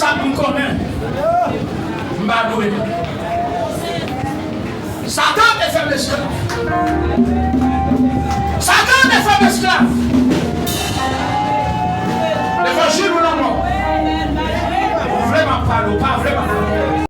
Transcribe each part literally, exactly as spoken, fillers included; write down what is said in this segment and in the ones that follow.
Sa m konnen, m pa dwe. Satan te fè m esklav. Satan te fè m esklav. Levanjil ou lanmò. Ou vle m ap pale, ou pa vle m ap pale.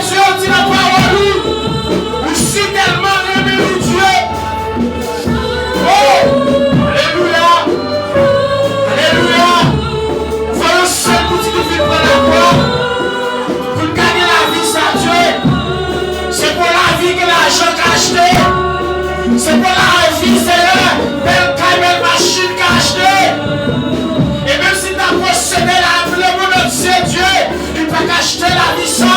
Bondye, ou di nan pawòl ou, ou si tèlman renmen nou, Dye. Oh, alelouya, alelouya. Ou voye yon sèl pitit ou vin pran lakwa pou n ka gen lavi sa, Dye. Se pa yon lavi ke lajan ka achte. Se pa yon lavi, Seyè, bèl kay, bèl machin ka achte. E menm si n ta posede lavi lemonn antye, Dye, li pa ka achte lavi sa.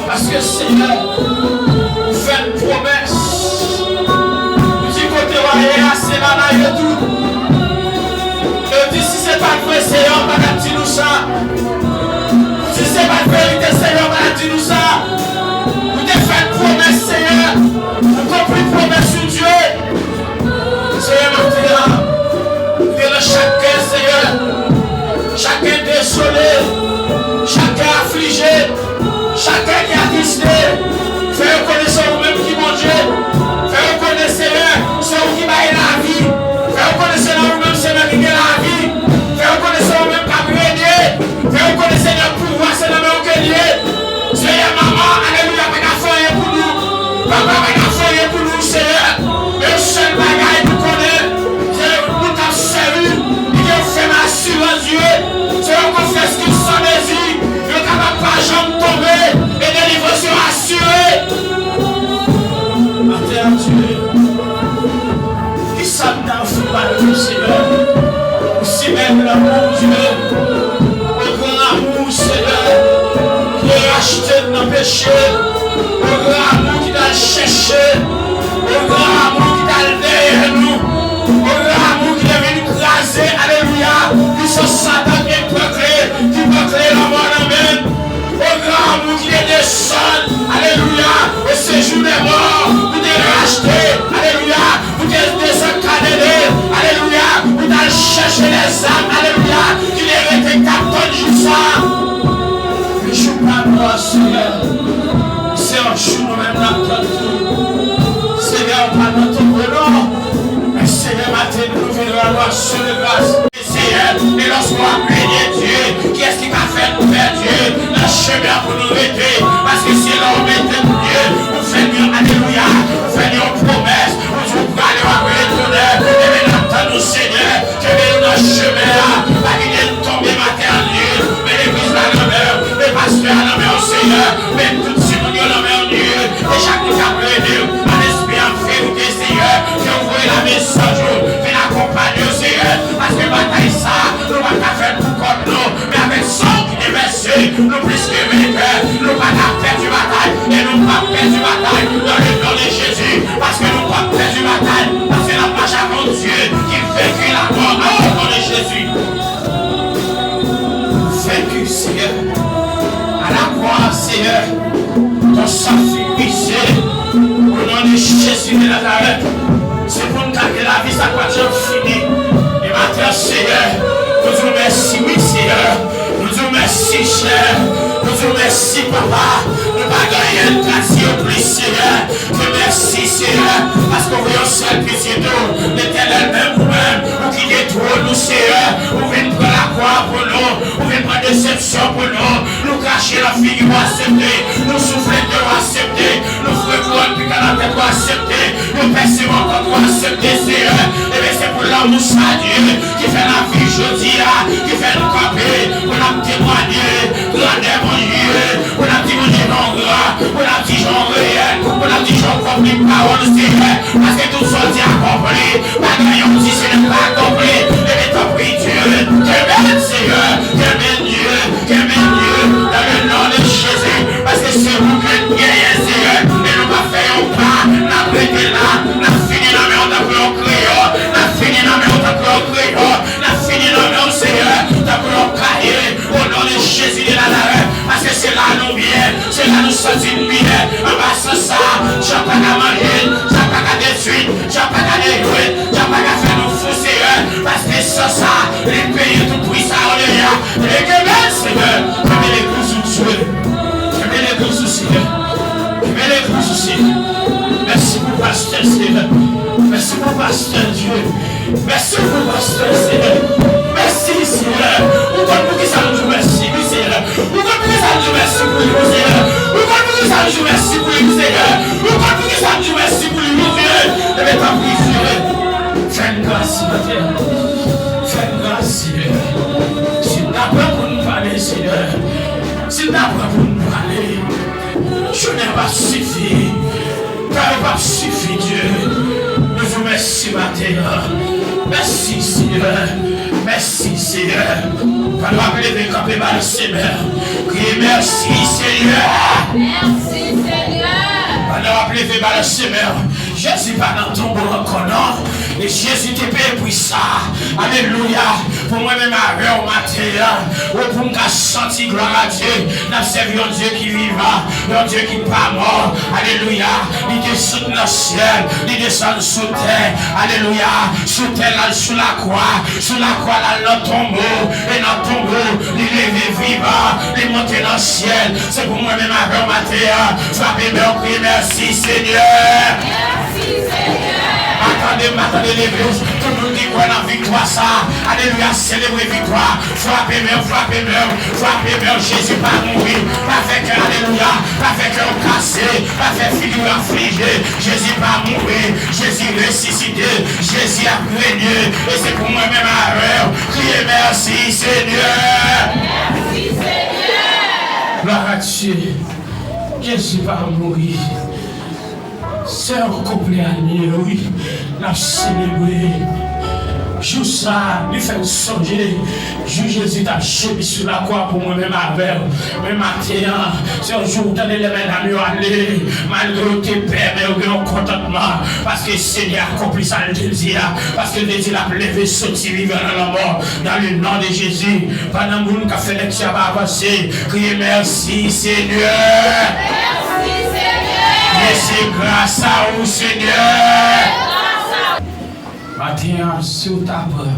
Paske, Seyè, ou fè n pwomès. Ou di kote w ale a, se la n a ye tou. E w di si se pa t vre, Seyè, w pa t ap di nou sa. Ou di se pa t verite, Seyè, w pa t ap di nou sa. Ou te fè n pwomès, Seyè. Ou konpli pwomès ou, Dye. Seyè, maten an, rele chak kè, Seyè. Chak kè dezole, chak kè aflije, chak kè ki atriste. Fè yo konnen se ou menm ki Bondye. Fè yo konnen, Seyè, se ou ki bay lavi. Fè yo konnen se nan ou menm, Seyè, ki gen lavi. Fè yo konnen se ou menm k ap rene. Fè yo konnen, Seyè, pouvwa se nan men w ke l ye. Seyè, manman, alelouya, pa ka fè anyen pou nou. Papa pa ka fè anyen pou nou, Seyè. Men yon sèl bagay nou konnen, se nou t ap sèvi, li gen yon fèm asirans, Dye. Se yon konfyans ki san mezi, yo kapab pa janm tonbe, e delivrans yo asire. Atè, Dye. Kisa m ta ofri ba nou, Seyè? Ou si bèl lanmou, Dye. O gran amou, Seyè, ki te rachte n nan peche. O gran amou ki t al chèche. O gran amou ki t al dèyè nou. O gran amou ki te vin kraze, alelouya, pisans Satan ki pran kle, ki pran kle lanmò nan men n. O gran amou ki te desann, alelouya, o sejou dè mò, pou te rachte, alelouya, pou te dezankadene, alelouya, pou t al chèche lèzam, alelouya, ki te rete k t ap tann jou sa. Men jou pa nou an, Seyè, se yon jou nou menm n ap tann tou. Seyè, ou pa nan tonbo non. Men Seyè, maten nou vin rann ou aksyon de gras. Seyè, e lòske w ap rene, Dye, kiyès ki ka fè nou pè, Dye, nan chemen an pou nou rete? Paske se la w mete nou, Dye, ou fè nou, alelouya, ou fè nou yon pwomès, ou di w prale, w ap retounen. Ebyen, n ap tann ou, Senyè, kenbe nou nan chemen an, pa kite n tonbe maten an, Dye. Men legliz la nan men w, men pastè a nan men w, Senyè, men tout timoun yo nan men w, Dye. E chak moun k ap rele w, ban lespri an verite, Seyè, ke w voye lame zanj ou vin akonpanye yo, Seyè, paske batay sa a, nou pa ka fè l pou kont nou, men avèk san w ki te vèse, nou plis ke venkè, nou pa ka pèdi batay, e nou p ap pèdi batay, dans le nom de Jésus, paske nou p ap pèdi batay, paske n ap mache avèk yon Dye ki venki lamò, au nom de Jésus. Vaincu, Seigneur. À la croix, Seigneur, ton sang fut brisé. Au nom de Jésus de Nazareth, se pou n gade lavi sa k pa t janm fini. E maten an, Seyè, nou di w mèsi, wi, Seyè. Nou di w mèsi, Seyè. Nou di w mèsi, Papa. Nou pa gen anyen n ka di w plis, Seyè. Ke mèsi, Seyè, paske w voye yon sèl pitit ou, Letènèl, menm ou menm, ou kite twòn ou, Seyè, ou vin pran lakwa pou nou, ou vin pran desepsyon pou nou, nou krache nan figi w, ou aksepte, nou souflete, ou aksepte, nou foure kouwòn pik nan tèt, ou aksepte, nou pèse w ankò, ou aksepte, Seyè. Ebyen, se pou lanmou sa, Dye, ki fè n ap viv jodi a, ki fè nou kanpe, pou n ap temwanye grandè Bondye, pou n ap di Bondye non gran, pou n ap di jan w reyèl, pou n ap di jan w konpli pawòl ou, Seyè, paske tout sa w di akonpli, pa gen yon di se pa akonpli, ebyen tanpri Dye, kenbe n, Seyè, kenbe n, Dye, kenbe n, Dye, dans le nom de Jésus, paske se ou ke n genyen, Seyè, e nou p ap fè yon pa, n ap rete la, n ap fini nan men w tankou yon kreyon, n ap fini nan men w tankou yon kreyon, n ap fini nan men w, Seyè, tankou yon kaye, au nom de Jésus de Nazareth, paske se la nou byen, se la nou santi n byen, anba san sa, djab pa ka manje n, djab pa ka detwi n, djab pa ka dejwe n, djab pa ka fè nou fou, Seyè, paske san sa, li peye tout pri sa yo deja. E kenbe, Seyè, kenbe legliz ou, Dye. Kenbe legliz ou, Seyè. Kenbe legliz ou, Seyè. Mèsi pou pastè, Seyè. Mèsi pou pastè, Dye. Mèsi pou pastè, Seyè. Mèsi, Seyè. Ou konn poukisa nou di w mèsi, wi, Seyè. Ou konn poukisa Di mèsi pou li, wi, Senyè. Ou konn poukisa m di mèsi pou li, wi, Senyè. Ou konn poukisa m di mèsi pou li, wi, Senyè. Ebyen, tanpri, Senyè. Fè n gras maten an. Fè n gras, Senyè. Si n ta pran pou n pale, Senyè. Si n ta pran pou n pale. Jounen p ap sifi. Tan yo p ap sifi, Dye. Nou di w mèsi maten an. Mèsi, Senyè. Mèsi, Senyè. Pandan w ap leve kanpe ba l, Senyè. Kriye mèsi, Senyè. Mèsi, Senyè. Pandan w ap leve ba l, Senyè. Jezi pa nan tonbo ankò, non. E Jezi te peye pri sa. Alelouya. Pou mwen menm avè w maten an, o, pou m ka santi glwa a Dye, n ap sèvi yon Dye ki vivan, yon Dye ki pa mò. Alelouya. Li desann nan syèl, li desann sou tè. Alelouya. Sou tè, l al sou lakwa, sou lakwa, l al nan tonbo, e nan tonbo, li leve vivan, li monte nan syèl. Se pou mwen menm avè w maten an, frape men w, kriye mèsi, Senyè. Mèsi, Senyè. Pa tande m, pa tande legliz. Tout moun ki kwè nan viktwa sa, alelouya, selebre viktwa. Frape men w, frape men w, frape men w. Jezi pa mouri. Pa fè kè, alelouya, pa fè kè w kase, pa fè figi w aflije. Jezi pa mouri. Jezi resisite. Jezi ap renye. E se pou mwen menm avè w. Kriye mèsi, Senyè. Mèsi, Senyè. Glwa a Dye. Jezi pa mouri. Se yon konpleanyo, wi. N ap selebre jou sa a. Li fè n sonje jou Jezi t ap jemi sou lakwa pou mwen menm avè w. Men maten an, se yon jou ou tande lè medam yo ale, malgre yo te pè, men yo gen yon kontantman, paske Senyè akonpli sa l te di a, paske l te di l ap leve soti vivan nan lanmò, dans le nom de Jésus. Pandan moun k ap fè lèkti a pa avanse, kriye mèsi, Senyè. Mèsi, Senyè. E se gras a ou, Senyè. Maten an, si w ta pran,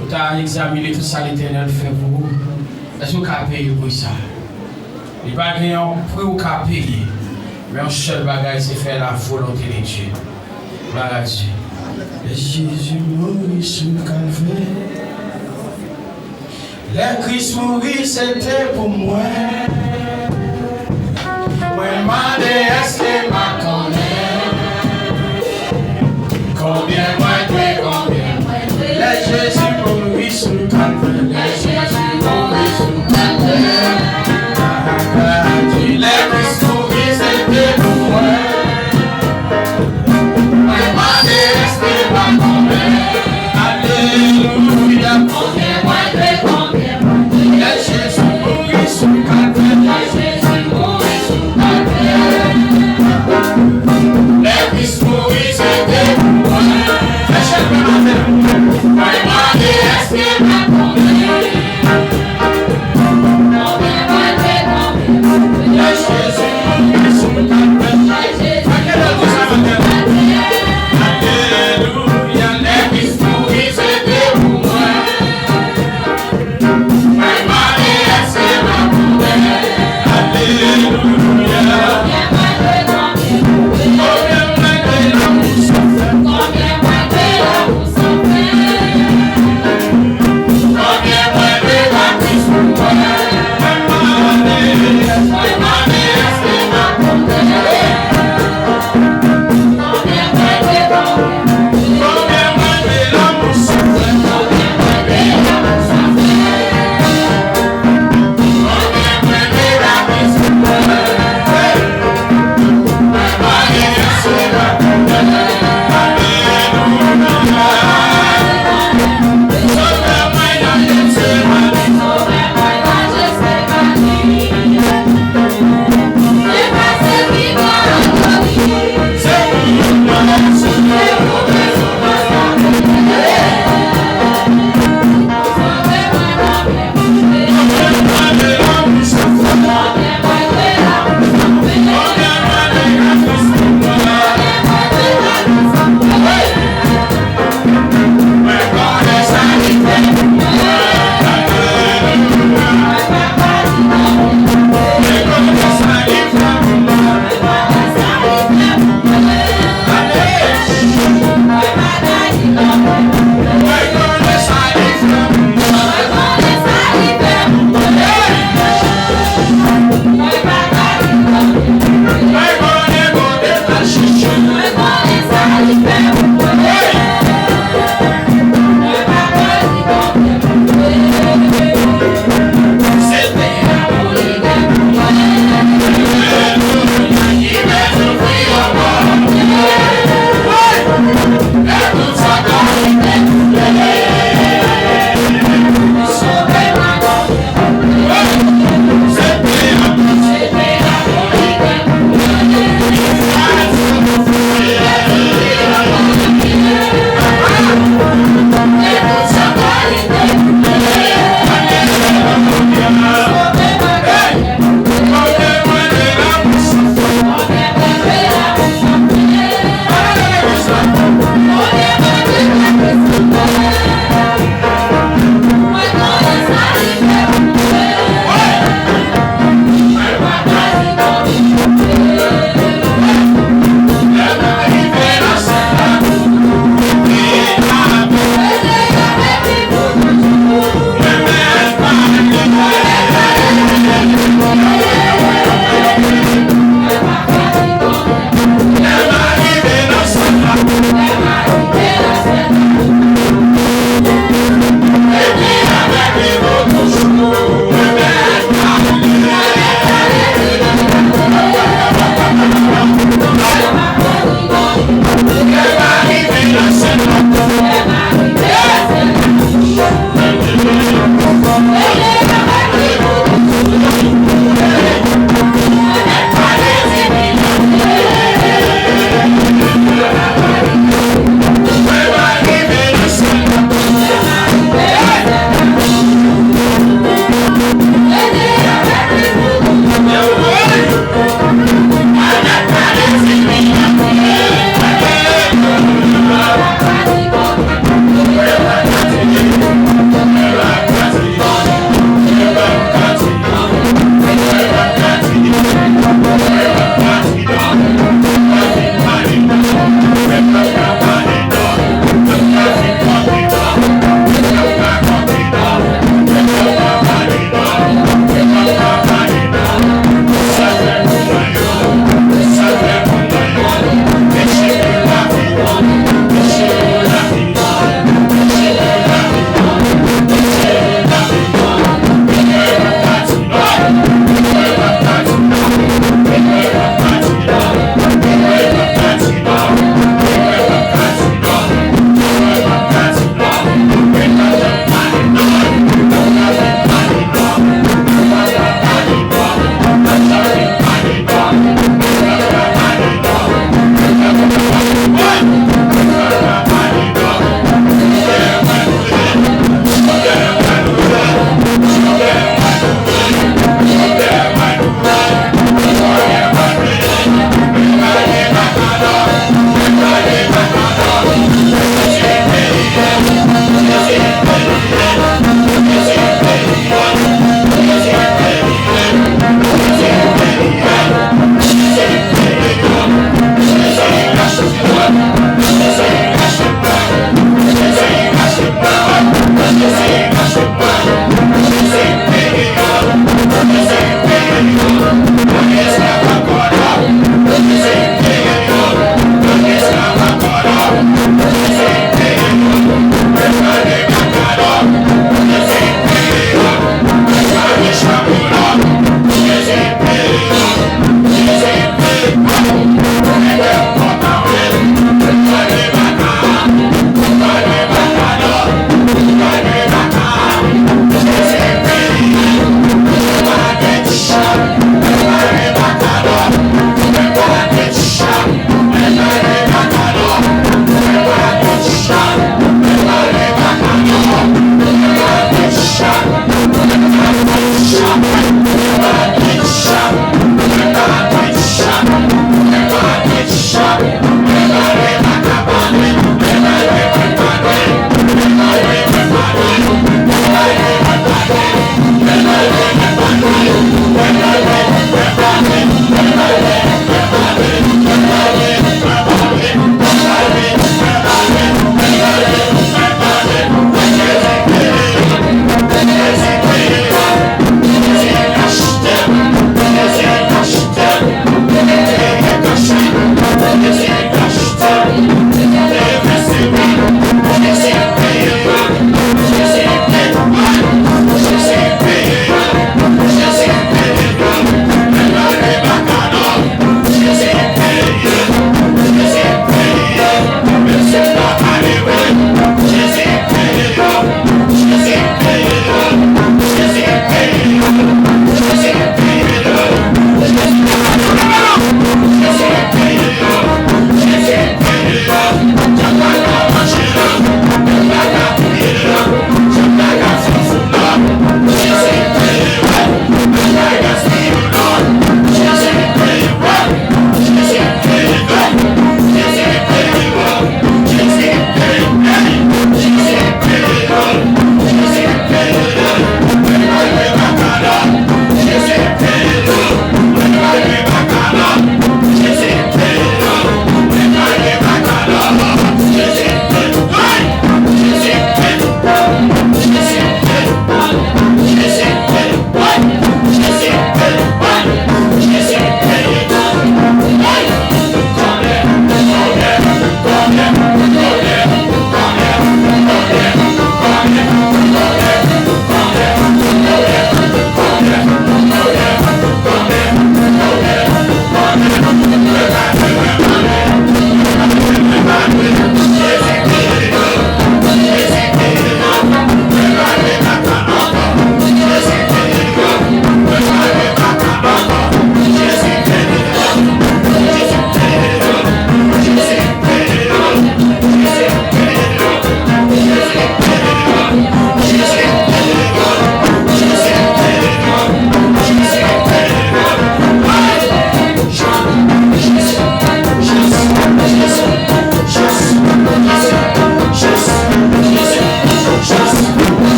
ou ta egzamine tout sa Letènèl fè pou ou, èske w ka peye pri sa? Li pa gen yon pri ou ka peye, men yon sèl bagay, se fè la volonté de Dieu. Glwa a Dye. Lè Jezi mouri sou Kalvè, lè Kris mouri, se te pou mwen. Mwen mande, èske m a konnen konbyen mwen dwe, konbyen mwen dwe? Lè Jezi mouri sou Kalvè, lè Jezi mouri sou Kalvè, lè Kris mouri, se te pou mwen. Mwen mande, èske w a konnen? Alelouya. Konbyen mwen dwe, konbyen mwen dwe? Lè Jezi mouri sou Kalvè, lè Jezi mouri sou Kalvè, lè Kris mouri, se te pou mwen. Fè chèlbè maten an. Mwen mande, èske w a konnen?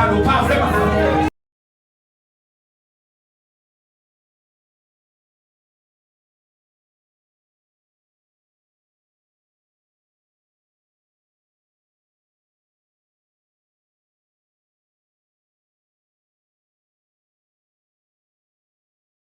Nou pa vle